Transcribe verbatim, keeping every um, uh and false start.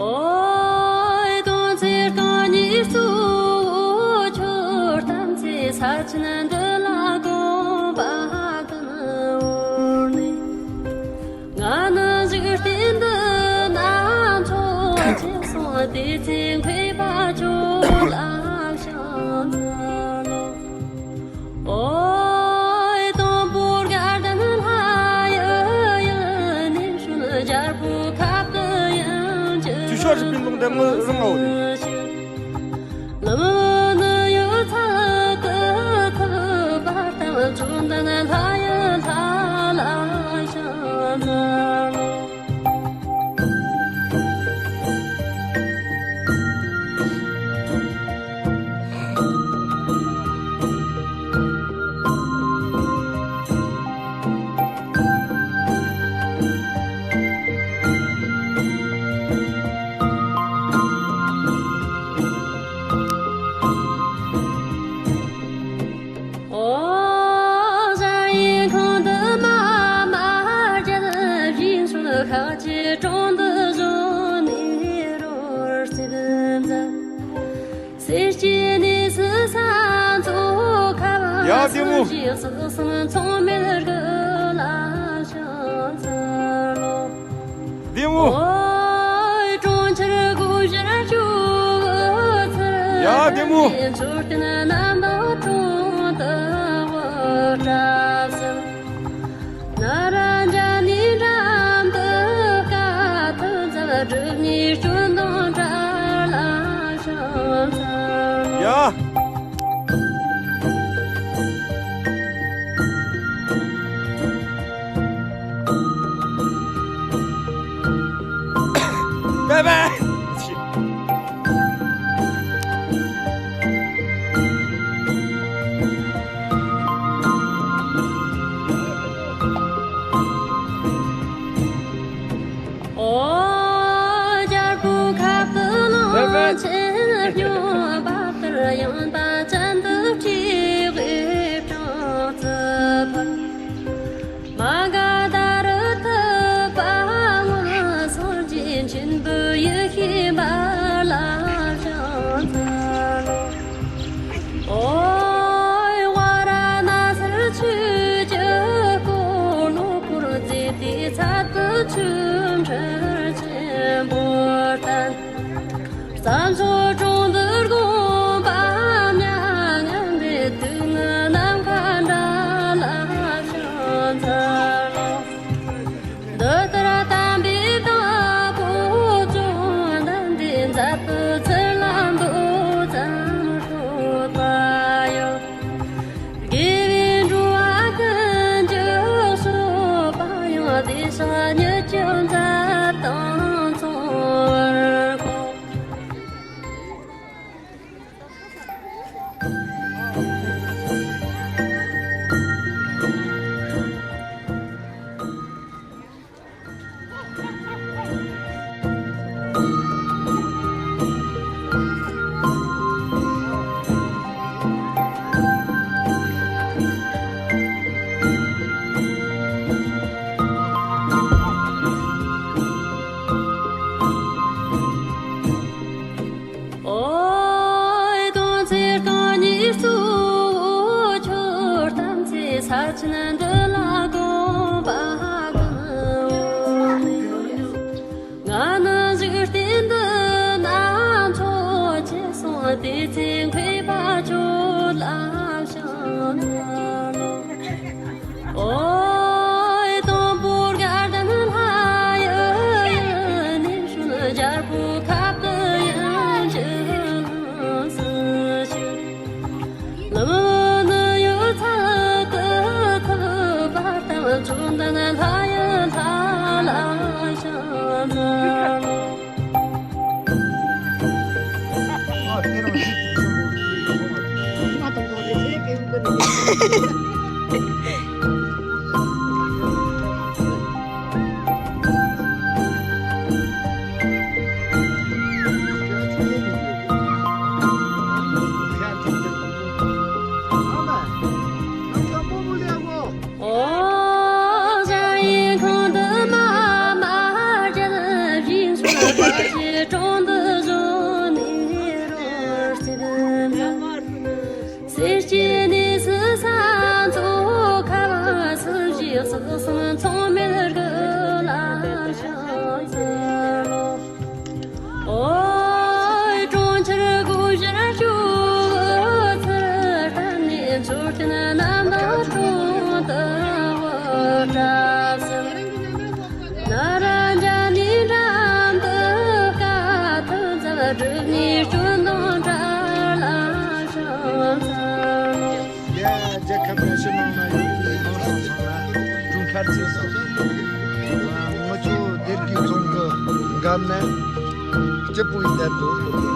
ཨོ། དོན་ཚེ་རྐང་གཉིས་གཙོ་བོ་ཁྱོད་བལྟམས་ཚེ། ས་ཆེན་འདི་ལ་གོམ་པ་ཀུན་བོར་ནས། ང་ནི་འཇིག་རྟེན་འདི་ན་འཚོ་ཅེས་གསུངས། དེ་ཚེ་མཁས་པ་ཁྱོད་ལ་ཕྱག་འཚལ་ལོ། ཨོ། དང་པོ་དགའ་ལྡན་ལྷ་ཡི་ཡུལ་ནས་བྱོན། རྒྱལ་པོ་ཁབ་ཏུ་ཡིན་གྱི། ཅི་ཤོག་རི་པིན་ལུང་འདྲེན་མོ་རང་ངའོ་རེད། ལམ་ནི་ཡོད་ཚད་ཀུན་ཐུབ་པར་བསྟན། བཅོམ་ལྡན་ལྷ་ཡི་ལྷ་ལ་ཕྱག་འཚལ་ལོ། ཨོ། གཞལ་ཡས་ཁང་དུ་མ་མ་བརྒྱད་བཞེངས་སོ། ཤཱཀྱའི་གྲོང་དུ་བཞུགས་ནས་རོལ་རྩེད་མཛད། སྲས་སྐྱེས་ནས་སུ་ས་མཚོ་ཁ་བ། ཡ། བདེ་མོ། སུ་ཞིག་སུ་སང་མཚུངས་མེད་དགུ་ལ་ཕྱག་འཚལ་ལོ། བདེ་མོ། ཨོ། གྲོང་ཁྱེར་སྒོ་བཞིར་སྤྱོད་པའི་ཚུལ། ཡ། བདེ་མོ། མཆོད་རྟེན་རྣམ་པ་དྲུག་ཏུ་བཀྲ་ཟེར། ན་ར་འཇའ་ནི་འགྲམ་དུ་དཀའ་ཐུབ་མཛད། སྒྲུབ་གཉེར་སྐྱོན་དང་བྲལ་ལ་ཕྱག་འཚལ་ལོ། ཡ། ཨོ། རྒྱལ་པོ་ཁབ་ཏུ་ལོངས། ཆེན་སྨྱོན་པ་ལྟར་ཡངས་པ་ཅན་དུ་སྤྲུལ་པའི་སྤྲང་རྩི་ཕུལ། མ་ག་དྷ་རུ་ཐུབ་པ་མངོན་སངས་རྒྱས། མཆིམས་ཕུ་ཡེ་ཤེས་འབར་ལ་ཕྱག་འཚལ་ལོ། ཨོ། ཝཱ་ར་ཎཱ་སིར་ཆོས་ཀྱི་འཁོར་ལོ་བསྐོར། རྫས་དེའི་ཚལ་དུ་ཆོས་འབྲེལ་ཆེན་པོ་བསྟན། རྩྭ་མཆོག་གྲོང་དུ་དགོངས་པ་མྱ་ངན་པའི། དུག་ལྔ་ནམ་མཁའ་འདྲ་ལ་ཕྱག་འཚལ་ལོ། འདི་ལྟར་དམ་པའི་བདག་པོ་བཅོམ་ལྡན་འདས། མཛད་པའི་ཚུལ་ལ་མདོ་ཙམ་ཞུས་པ་ཡང་། དགེ་བའི་འགྲོ་བ་ཀུན་གྱི་སྤྱོད་པ་ཡང་། དེ་ཕྱག་ཉིད་ཀྱི་མཛད་དང་མཚུངས་པར་གོ། ཨོ། དོན་ཚེ་རྐང་གཉིས་གཙོ་བོ་ཁྱོད་བལྟམས་ཚེ། ས་ཆེན་འདི་ལ་གོམ་པ་ཀུན་བོར་ནས། ང་ནི་འཇིག་རྟེན་འདི་ན་འཚོ་ཅེས་གསུངས། དེ་ཚེ་མཁས་པ་ཁྱོད་ལ་ཕྱག་འཚལ་ལོ། ཨོ། དང་པོ་དགའ་ལྡན་ལྷ་ཡི་ཡུལ་ནས་བྱོན། རྒྱལ་པོ་ཁབ་ཏུ་ཡིན་གྱི་ལམ་སྲིད་ཞིང་། ལམ་ནི་ཡོད་ཚད་ཀུན་ཐུབ་པར་བསྟན། བཅོམ་ལྡན་ལྷ་ཡི་ལྷ་ལ་ཕྱག་འཚལ་ལོ། ཡ། རྒྱལ་ཁབ་ཀྱི་ཕྱི་ནང་ན་ཡོད་པའི་མི་མང་ཚང་མ་ལ་སྒྲུང་ཁ་རྩེ་སོགས། ང་ཚོ་སྡེ་དགེ་རྫོང་གི་འགབ་ནས་སྐྱིད་པོ་ཡིན་བསྡད་འདུག